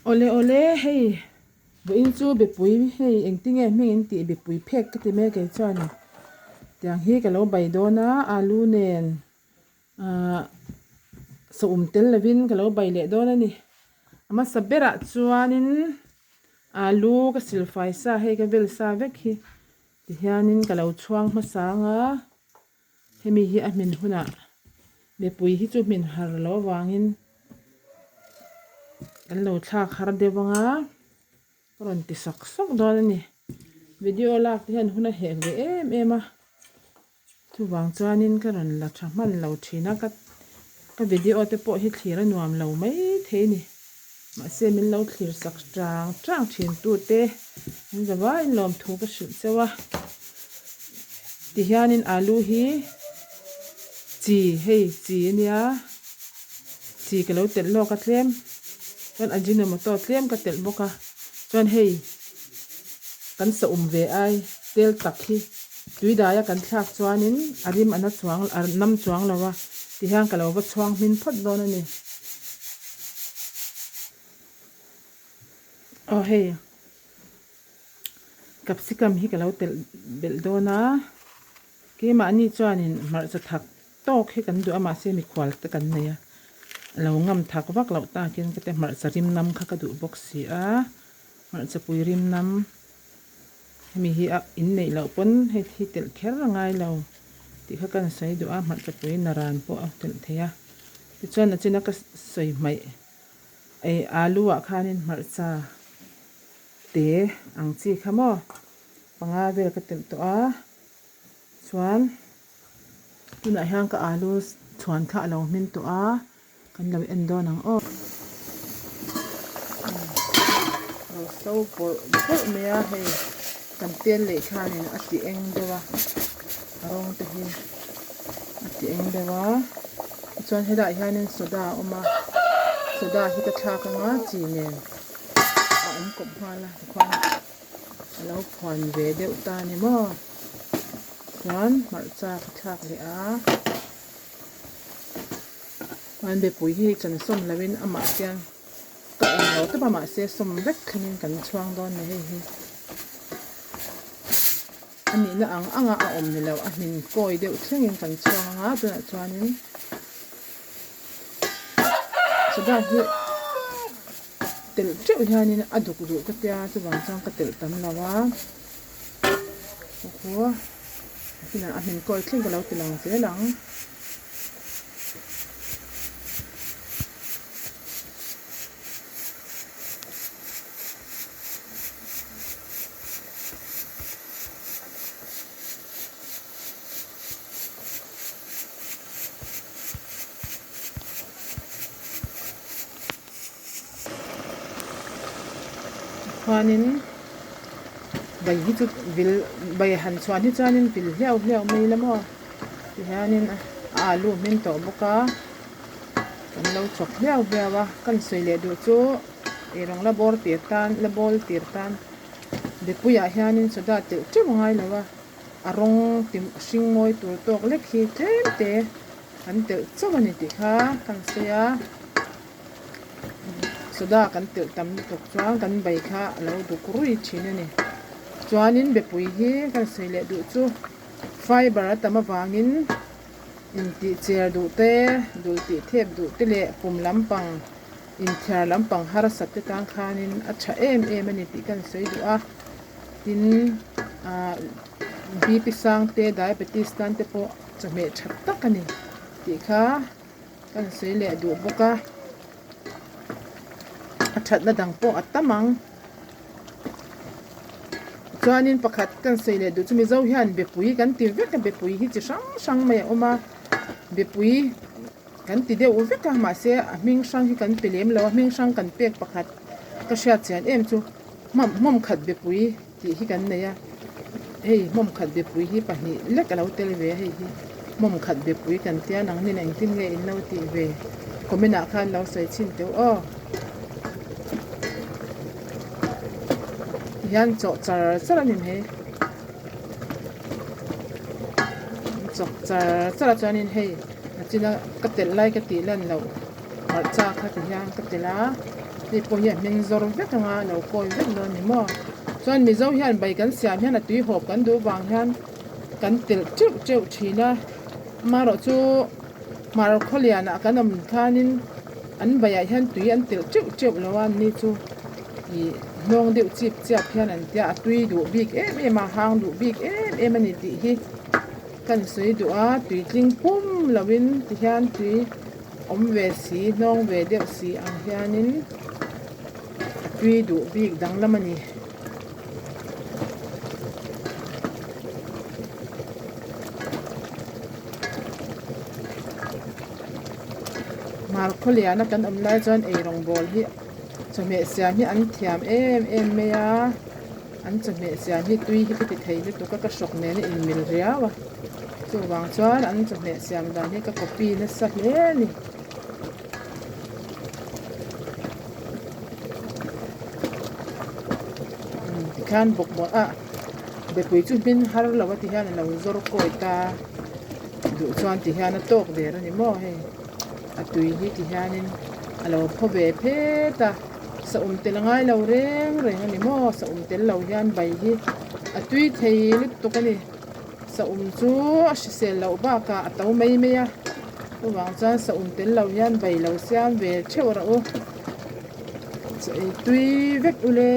Awle awle hei vawiin chu bepui hei engtinge hming in tih bepui phek ka ti mai a kei chuan tiang hi ka lo bai dawn a alu nen ahh sawm tel lovin ka lo bai leh dawn a ni a hmasa berah chuanin alu ka silfai sa hei ka vel sa vek hi tihianin ka lo chhuang hmasa ang a. Hemi hi a hmin hunah mipui hi chu hmin har loh avangin kan lo thlak har deuh ang a, ka rawn ti sak sak dawn a ni. Video lak te hian hun a hek ve em em a, chuvang chuanin ka rawn la tha hman lo thin a, ka ka video te pawh hi thlir a nuam lo mai thei a ni. Mahse min lo thlir sak chang chang thin tute an za vaiin lawmthu ka hrilh cheu a. Tihianin alu hi chi hei chi a nia chi ka lo telh lawk a tlem chuan ajinomoto tlem ka telh bawk a chuan hei kan saum ve ai tel tak hi tui daia kan thlak chuanin a rim a na chuang a nam chuang lo a tihian ka lo va chhuang hmin phawt dawn a ni. Aw hei capsicum hi ka lo telh belh dawn a keimahni chuanin hmarcha thak tawk hi kan duh a mahse mikhual te kan nei a a lo ngam thak vak loh takin ka ti hmarcha rim nam kha ka duh bawk si a hmarcha pui rim nam hemi hi a inneih loh pawn hei hi telh kher a ngai lo tih kha ka han sawi duh a hmarcha pui naran pawh a telh thei a tichuan a china ka sawi hmaih ei alu ah khanin hmarcha te ang chi kha maw panga vel ka telh tawh a chuan tunah hian ka alu chhuan kha a lo hmin tawh a kan lo en dawn ang aw. Lo so bawrh bawrh mai a hei kan tel leh khanin a ti eng deuh a a rawng te hi a ti eng deuh a tichuan helaiah hianin soda a awm a soda hi ka thlak anga chi nen a awm kawp nghal a tikhuan a lo phuan ve deuh ta a ni maw chuan hmarcha ka thlak leh a. An bepui hi chan sawm loin amah hian ka eng lo tawp a mahse sawm vek thlengin kan chhuang dawn ni hei hi a nihna ang anga a awm ni lo a hmin kawi deuh thlengin kan chhuang anga tunah chuanin soda hi telh teuh hianin a duk duh ka tia chuvang chuan ka telh tam lo a. Aw kinah a hmin kawi thleng ka lo ti lang zel ang. Chuanin bai hi chu vil bai han chhuan hi chuanin vil hliau hliau mai ila maw tihianin a alu hmin tawh bawk a kan lo chawk hliau hliau a kan sawi leh duh chu eirawng la bawr tir tan la bawl tir tan mipuiah hianin soda telh teuh a ngai lo a a rawng ti hring mawi tur tawk lek hi tlem te. Kan telh chauh a ni tih kha kan sawi a, soda kan telh tam lutuk chuan kan bai kha a lo duk rui thin a ni. Chuanin bepui hi kan sawi leh duh chu fiber a tam avangin intih cher duh te, dul tih thep duh te leh pum lampang inthiar lampang harsat te tan khanin a tha em em a ni tih kan sawi duh a. Tin ah BP sang te diabetes tan te pawh chawhmeh tha tak a ni tih kha kan sawi leh duh bawk a a thatna dang pawh a tam ang chuanin pakhat kan sawi leh duh chu mizo hian bepui kan ti vek a bepui hi chi hrang hrang mai a awm a bepui kan ti deuh vek a mahse a hming hrang hi kan pe lem lo a hming hrang kan pek pakhat ka hriat chian em chu hmawm khat bepui. Tih hi kan nei a, hei hmawm khat bepui hi pahnih lek a lo tel ve a hei hi hmawm khat bepui kan tia nang nin engtin nge in lo tih ve comment ah khan lo sawi chhin teuh aw tihian chawh char char a ni mai chawk char char a chuanin hei a china ka telh lai ka tih lan loh hmarcha kha tihian ka telh a. Hei pawh hi a hming zawr vek anga a lo kawi vek dawn ni maw. Chuan Mizo hian bai kan siam hian a tui hawp kan duh vang hian kan telh teuh teuh thin a. Amaherawh chu hmar khawlianah kan awm khanin an baiah hian tui an telh teuh teuh lo a, ni chu ih hnawng deuh chip chiap hian an tia a tui duh bik em em a, hang duh bik em em a ni tih hi kan sawi duh a, tui tling pum lovin tihian tui awm ve si hnawng ve deuh si ang hianin a tui duh bik danglam a ni. Hmar khawliana kan awm lai chuan ei rawngbawl hi chawhmeh siam hi an thiam em em mai a an chawhmeh siam hi tui hi ka ti thei lutuk a ka hrawk nen a inmil riau a chuvang chuan an chawhmeh siam dan hi ka copy nasa hle a ni. Tikhian bawkbawn ah bepui chu hmin har lo a ti hian a lo zawr kawi ta duh chuan ti hian a tawk der a ni maw hei a tui hi ti hianin a lo phaw ve phet a saum tel a ngai lo reng reng a ni maw saum tel lo hian bai hi a tui thei lutuk a ni. Saum chu a hrisel loh bakah a to mai mai a, chuvang chuan saum tel lo hian bai lo siam ve theuh rawh u, chaw ei tui vek ule.